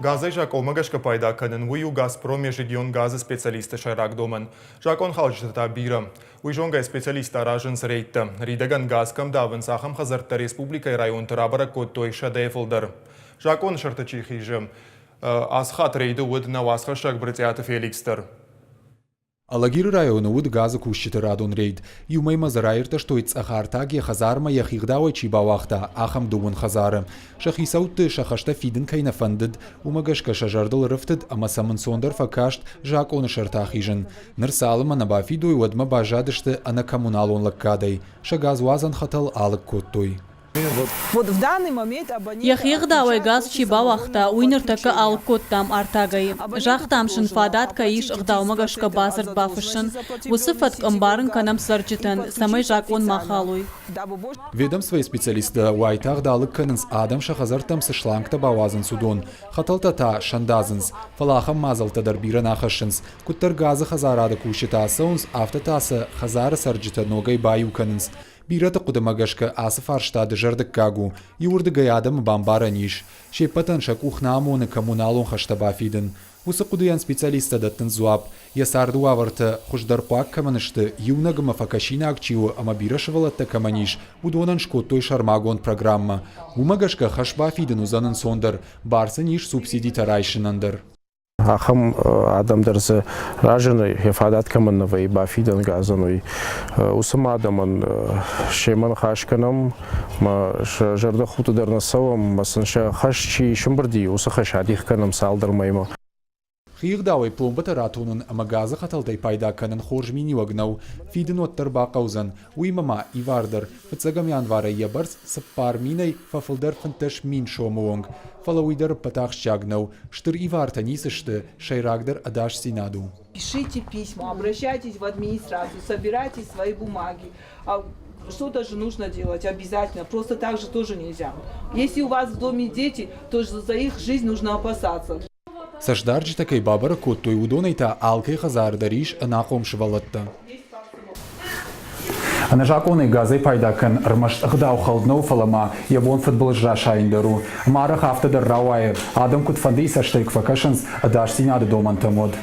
Газӕй закъонмӕ гӕсгӕ пайда кӕнын, уый у «Газпром» межрегионгаз-ы специалистты сӕйраг домӕн. Закъонхалджытӕ та бирӕ. Уый зонгӕ специалисттӕ аразынц рейдтӕ. Ныридӕгӕн газ кӕм давынц, ахӕм хӕдзӕрттӕ республикӕйы районты рабӕрӕг кодтой сӕдӕйы фылдӕр. Закъоны сӕрты чи хизы, ацы хатт рейды уыд нӕ уацхӕссӕг Брытъиаты Феликс дӕр. Алагиры районы уыд газы кусджыты радон рейд. Иу мӕймӕ дзы раиртӕстой цъӕх артаг йӕ хӕдзармӕ йӕхи гъдауӕй чи бауагъта, ахӕм дыууын хӕдзары. Сӕ хицӕутты сӕ хӕстӕ фидын кӕй нӕ фӕндыд, уымӕ гӕсгӕ сӕ зӕрдыл ӕрыфтыд ӕмӕ сӕм ӕнцондӕр фӕкаст закъоны сӕрты ахизын. Ныр цалынмӕ нӕ бафидой, уӕдмӕ баззадысты ӕнӕ коммуналон лӕггадӕй, сӕ газуадзӕн хӕтӕл алыг кодтой. Йӕхи ӕгъдауӕй газ чи бауагъта, уый ныртӕккӕ алыг кодтам артагӕй. Загътам сын, фадат кӕй ис ӕгъдаумӕ гӕсгӕ бадзырд бафыссын. Уыцы фӕтк ӕмбарын кӕнӕм цӕрджытӕн, цӕмӕй закъон ма халой. Ведомствойы специалисттӕ уайтагъд алыг кӕнынц, адӕм сӕ хӕдзӕрттӕм цы шлангтӕ бауадзынц, уыдон. Хӕтӕлтӕ та сӕндадзынц. Фӕлӕ ахӕм мадзӕлттӕ дӕр бирӕ нӕ хӕссынц. Куыддӕр газы хӕдзарады кусджытӕ ацӕуынц, афтӕ та сӕ хӕдзары цӕрджытӕ ногӕй баиу кӕнынц. Бирӕты хъуыдымӕ гӕсгӕ ацы фарста дызӕрдыггаг у, иуырдыгӕй адӕмы бамбарӕн ис, се ппӕтӕн сӕ къух нӕ амоны коммуналон хӕстӕ бафидын. Уыцы хъуыдыйӕн специалисттӕ дӕттынц дзуапп, йӕ царды уавӕртӕ хуыздӕр хъуаг кӕмӕн сты, иунӕг ӕмӕ фӕкӕсинаг чи у ӕмӕ бирӕ сывӕллӕттӕ кӕмӕн ис, уыдонӕн скодтой сӕрмагонд программӕ. Уымӕ гӕсгӕ хӕс бафидын уыдзӕн ӕнцондӕр, бар сын ис субсидитӕ райсынӕн дӕр. Ахӕм адӕм дӕр дзы разыны, йӕ фадат кӕмӕн нӕ вӕййы бафидӕн газӕн, уый. Уыцы адӕмӕн семӕ ныхас кӕнӕм, мӕ сӕ зӕрдӕхудты дӕр нӕ цӕуӕм, ӕмӕ сын сӕ хӕс чи сымбырди, уыцы хӕс адих кӕнӕм цалдӕр мӕймӕ. Хиӕгъдауӕй пломбӕтӕ ратонын ӕмӕ газы хӕтӕлтӕй пайда кӕнын хорз миниуӕг нӕу, фидын уӕддӕр бахъӕудзӕн, уыимӕ ма ивар дӕр. Фыццӕгӕм январӕй йӕ бӕрц 4000-ӕй фӕфылдӕр 15 000 сомы онг. Фӕлӕ уый дӕр ӕппӕт ахсджиаг нӕу. Стыр ивартӕ ницы сты, сӕйрагдӕр ӕдасдзинад у. Пишите письма, обращайтесь в администрацию, собирайте свои бумаги. Что-то же нужно делать обязательно, просто так же тоже нельзя. Если у вас в доме дети, то за их жизнь нужно опасаться. Цӕстдарджытӕ кӕй бабӕрӕг кодтой, уыдонӕй та алкӕй хӕдзары дӕр ис ӕнахъом сывӕллӕттӕ. Ӕнӕзакъонӕй газӕй пайда кӕн ӕрмӕст ӕгъдау хӕлд нӕу, фӕлӕ ма йӕ бон фыдбылыз расайын дӕр у. Ӕмӕ арӕх афтӕ дӕр рауайы, адӕм куыдфӕндыйы цӕстӕй куы фӕкӕсынц ӕдасдзинады домӕнтӕм, уӕд.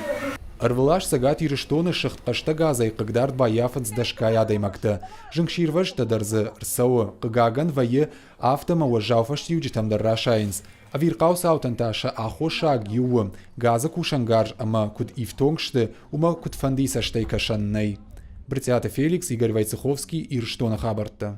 Ӕрвылаз Цӕгат Ирыстоны сыгъд хъӕстӕ газӕй хъыгдард баййафынц дӕсгай адӕймӕгтӕ. Зынгсирвӕзттӕ дӕр дзы рцӕуы, хъыгагӕн вӕййы, афтӕ ӕмӕ уӕззау фӕстиуджытӕм дӕр расайынц. Ӕвирхъау цаутӕн та сӕ аххосаг иу у, газы кусӕнгарз ӕмӕ куыд ифтонг сты, уымӕ куыдфӕндыйы цӕстӕй кӕсӕн нӕй. Брытъиаты Феликс, Игорь Войцеховский, Ирыстоны хабӕрттӕ.